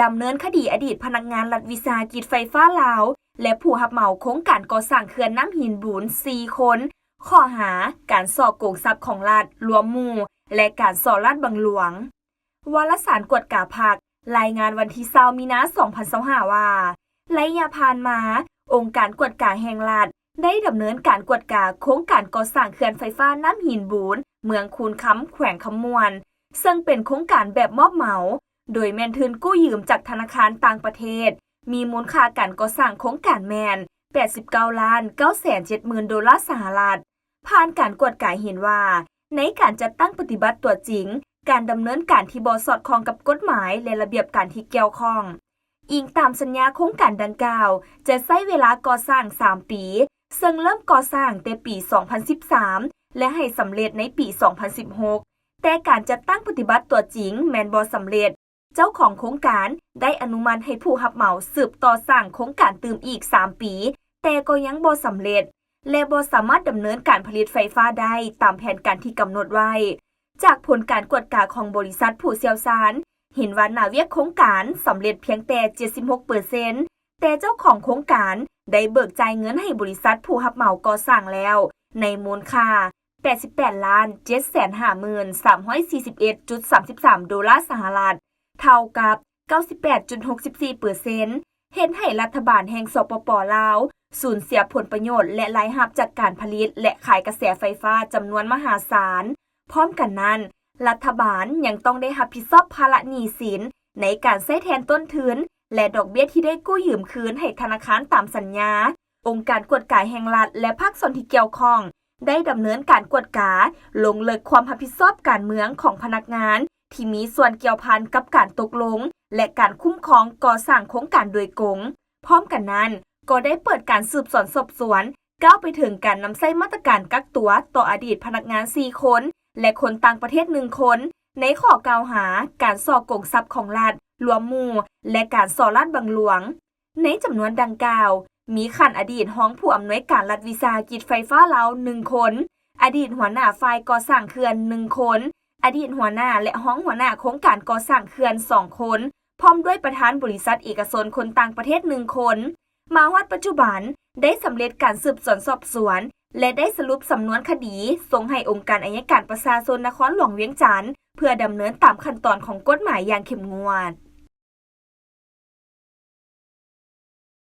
ດຳເນີນຄະດີອະດີດພະນັກງານລັດວິສາຫະກິດໄຟຟ້າລາວ ແລະ ຜູ້ຮັບເໝົາໂຄງການກໍ່ສ້າງເຂື່ອນນ້ຳຫີນບູນ ສີ່ຄົນ ຂໍ້ຫາການສໍ້ໂກງຊັບຂອງລັດລວມໝູ່ ແລະ ການສໍ້ລາດບັງຫຼວງ. ວາລະສານກວດກາພັກ ລາຍງານວັນທີຊາວ ມີນາ ສອງພັນຊາວຫ້າ ວ່າ ໄລຍະຜ່ານມາ, ອົງການກວດກາແຫ່ງລັດ ໄດ້ດຳເນີນການກວດກາໂຄງການກໍ່ສ້າງເຂື່ອນໄຟຟ້ານ້ຳຫີນບູນ ເມືອງຄູນຄຳ ແຂວງຄຳມ່ວນ, ເຊິ່ງເປັນໂຄງການແບບມອບເໝົາ, ໂດຍແມ່ນທຶນກູ້ຢືມຈາກທະນາຄານຕ່າງປະເທດ, ມີມູນຄ່າການກໍ່ສ້າງໂຄງການແມ່ນ ແປດສິບເກົ້າລ້ານເກົ້າແສນເຈັດໝື່ນໂດລາສະຫະລັດ. ຜ່ານການກວດກາເຫັນວ່າ ໃນການຈັດຕັ້ງປະຕິບັດຕົວຈິງ, ການດຳເນີນການທີ່ບໍ່ສອດຄ່ອງກັບກົດໝາຍ ແລະ ລະບຽບການທີ່ກ່ຽວຂ້ອງ. ອີງຕາມສັນຍາໂຄງການດັ່ງກ່າວ ຈະໃຊ້ເວລາກໍ່ສ້າງສາມປີ, ເຊິ່ງເລີ່ມກໍ່ສ້າງແຕ່ປີສອງພັນສິບສາມ ແລະ ໃຫ້ສຳເລັດໃນປີສອງພັນສິບຫົກ, ແຕ່ການຈັດຕັ້ງປະຕິບັດຕົວຈິງແມ່ນບໍ່ສຳເລັດ. ເຈົ້າຂອງໂຄງການໄດ້ອະນຸມັດໃຫ້ຜູ້ຮັບເໝົາສືບຕໍ່ສ້າງໂຄງການຕື່ມອີກສາມປີ, ແຕ່ກໍຍັງບໍ່ສຳເລັດ ແລະ ບໍ່ສາມາດດຳເນີນການຜະລິດໄຟຟ້າໄດ້ຕາມແຜນການທີ່ກຳນົດໄວ້. ຈາກຜົນການກວດກາຂອງບໍລິສັດຜູ້ຊ່ຽວຊານ ເຫັນວ່າໜ້າວຽກໂຄງການສຳເລັດພຽງແຕ່ ເຈັດສິບຫົກເປີເຊັນ, ແຕ່ເຈົ້າຂອງໂຄງການໄດ້ເບີກຈ່າຍເງິນໃຫ້ບໍລິສັດຜູ້ຮັບເໝົາກໍ່ສ້າງແລ້ວ ໃນມູນຄ່າ ແປດສິບແປດລ້ານເຈັດແສນຫ້າໝື່ນສາມຮ້ອຍສີ່ສິບເອັດຈຸດສາມສິບສາມໂດລາສະຫະລັດ, ເທົ່າກັບເກົ້າສິບແປດຈຸດຫົກສິບສີ່ເປີເຊັນ, ເຮັດໃຫ້ລັດຖະບານແຫ່ງ ສປປ ລາວ ສູນເສຍຜົນປະໂຫຍດ ແລະ ລາຍຮັບຈາກການຜະລິດ ແລະ ຂາຍກະແສໄຟຟ້າຈຳນວນມະຫາສານ. ພ້ອມກັນນັ້ນ, ລັດຖະບານຍັງຕ້ອງໄດ້ຮັບຜິດຊອບພາລະໜີ້ສິນໃນການໃຊ້ແທນຕົ້ນທຶນ ແລະ ດອກເບ້ຍທີ່ໄດ້ກູ້ຢືມຄືນໃຫ້ທະນາຄານຕາມສັນຍາ. ອົງການກວດກາແຫ່ງລັດ ແລະ ພາກສ່ວນທີ່ກ່ຽວຂ້ອງ ໄດ້ດຳເນີນການກວດກາລົງເລິກຄວາມຮັບຜິດຊອບການເມືອງຂອງພະນັກງານທີ່ມີສ່ວນກ່ຽວພັນກັບການຕົກລົງ ແລະ ການຄຸ້ມຄອງກໍ່ສ້າງໂຄງການໂດຍກົງ. ພ້ອມກັນນັ້ນ, ກໍໄດ້ເປີດການສືບສວນສອບສວນ ກ້າວໄປເຖິງການນຳໃຊ້ມາດຕະການກັກຕົວຕໍ່ອະດີດພະນັກງານສີ່ຄົນ ແລະ ຄົນຕ່າງປະເທດໜຶ່ງຄົນ ໃນຂໍ້ກ່າວຫາການສໍ້ໂກງຊັບຂອງລັດລວມໝູ່ ແລະ ການສໍ້ລາດບັງຫຼວງ. ໃນຈຳນວນດັ່ງກ່າວ, ມີຂັ້ນອະດີດຮອງຜູ້ອຳນວຍການລັດວິສາຫະກິດໄຟຟ້າລາວໜຶ່ງຄົນ, ອະດີດຫົວໜ້າຝ່າຍກໍ່ສ້າງເຂື່ອນໜຶ່ງຄົນ, ອະດີດຫົວໜ້າ ແລະ ຮອງຫົວໜ້າໂຄງການກໍ່ສ້າງເຂື່ອນສອງຄົນ, ພ້ອມດ້ວຍປະທານບໍລິສັດເອກະຊົນຄົນຕ່າງປະເທດໜຶ່ງຄົນ. ມາຮອດປັດຈຸບັນ ໄດ້ສຳເລັດການສືບສວນສອບສວນ ແລະ ໄດ້ສະຫຼຸບສຳນວນຄະດີ ສົ່ງໃຫ້ອົງການໄອຍະການປະຊາຊົນນະຄອນຫຼວງວຽງຈັນ ເພື່ອດຳເນີນຕາມຂັ້ນຕອນຂອງກົດໝາຍຢ່າງເຂັ້ມງວດ.